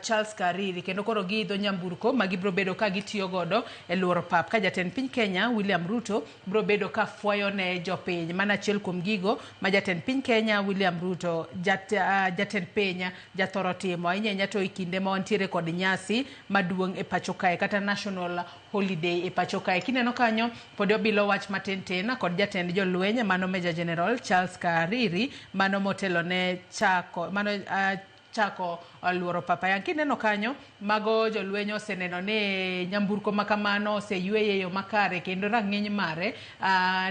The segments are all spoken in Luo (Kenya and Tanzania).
Charles Kariri kendo koro giidho nyamburko ma gibiro bedo ka gitiyo godo e luoro pap ka jatend piny Kenya William Ruto biro bedo ka fwayo ne jopiny. Mano achiel kuom gigo ma jatend piny Kenya William Ruto jatend piny jathoro timo ahinya ahinya to e kinde ma wantiere kod nyasi maduong' e pacho kae kata national holiday e pacho kae. Kineno kanyo pod obilo wach matin tin kod jatend jolweny mano Major General Charles Kariri mano motelo ne chako mano chako luoro pap. Ayang kineno kanyo mago jolweny oseneno ni nyamburko makamano oseyueye e yo makare kendo rang'iny mare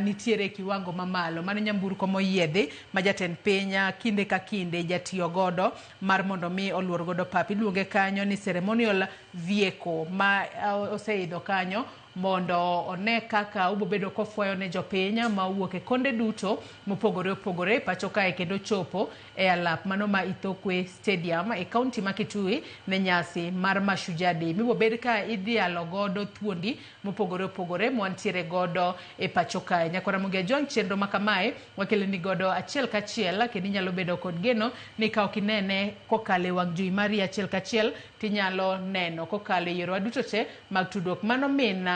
nitiere e kiwango mamalo. Mano nyamburko moyiedhi ma jatend piny kinde ka kinde jatiyo godo mar mondo mi oluor godo pap. Iluonge kanyo ni ceremonial vehicle ma oseidho kanyo mondo one kaka obobedo kofwayo ne jopiny ma owuok e konde duto mopogore opogore e pacho kae kendo chopo e alap mano ma Ithookwe Stadium e kaunti ma Kitui ne nyasi mar Mashujaa Day mibobed ka idhialo godo thuondi mopogore opogore mwantiere godo e pacho kae. Nyakora Ramogi Ajwang' chenro ma kamae wakeloni godo achiel kachiel kendo inyalo bedo kod geno ni ka ok inene kokalo e wang' jowi mari achiel kachiel tinyalo neno kokalo e yorewa duto te mag tudruok. Mano min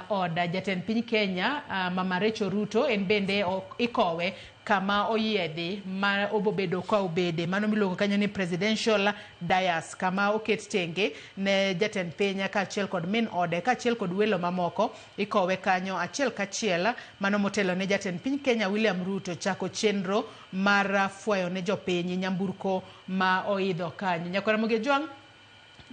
oda jatend piny Kenya Mama Rachel Ruto en bende ikowe kama oyiedhi ma obobedo ka obede mano miluongo kanyo ni presidential dais kama oket tenge ne jatend piny kaachiel kod min ode kaachiel kod welo mamoko ikowe kanyo achiel kachiel mano motelo ne jatend piny Kenya William Ruto chako chenro mar fwayo ne jopiny nyamburko ma oidho kanyo. Nyakwar Ramogi Ajwang'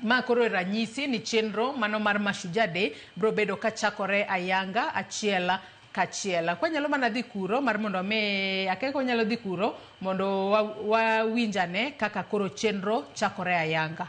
ma koro ranyisi ni chenro mano mar Mashujaa Day biro bedo kachakore ayanga achiel kachiel. Kwanyalo mana dhi kuro mar mondo mi akia ka wanyalo dhi kuro mondo wawinjane kaka koro chenro chakore ayanga.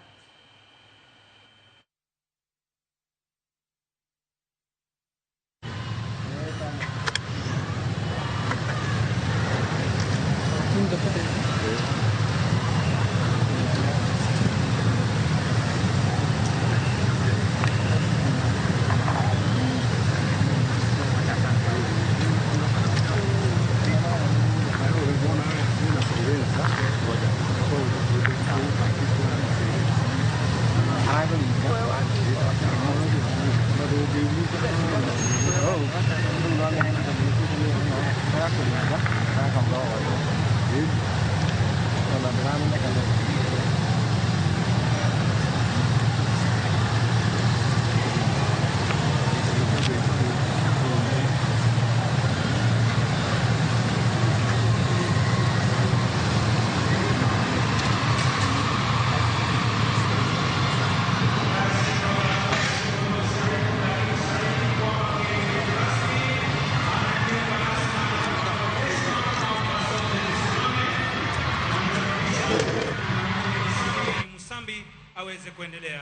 Musambi aweze kuendelea.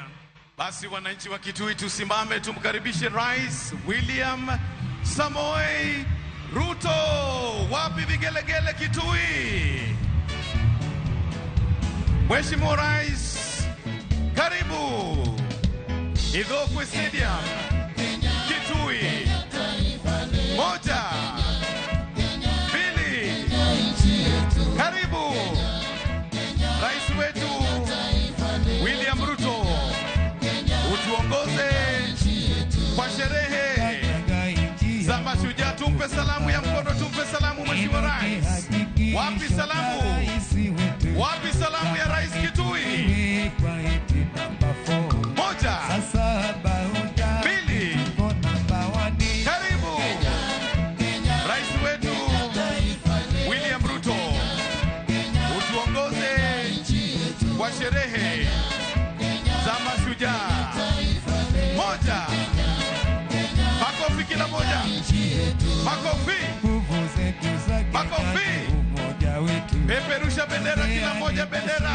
Basi wananchi wa Kitui tusimame tumkaribishe Rais William Samoei Ruto. Wapi vigelegele Kitui? Mheshimiwa Rais, karibu Ithookwe Stadium, Kitui. 1, 2, karibu Rais wetu William Ruto, utuongoze kwa sherehe za mashujaa. Tumpe salamu ya mkono, tumpe salamu Mheshimiwa Rais. Wapi salamu? Wapi salamu ya Rais Kitui? 1, 2, karibu Rais wetu William Ruto, utuongoze kwa sherehe za mashujaa. 1, makofi kila moja, makofi, makofi, peperusha bendera kila moja, bendera.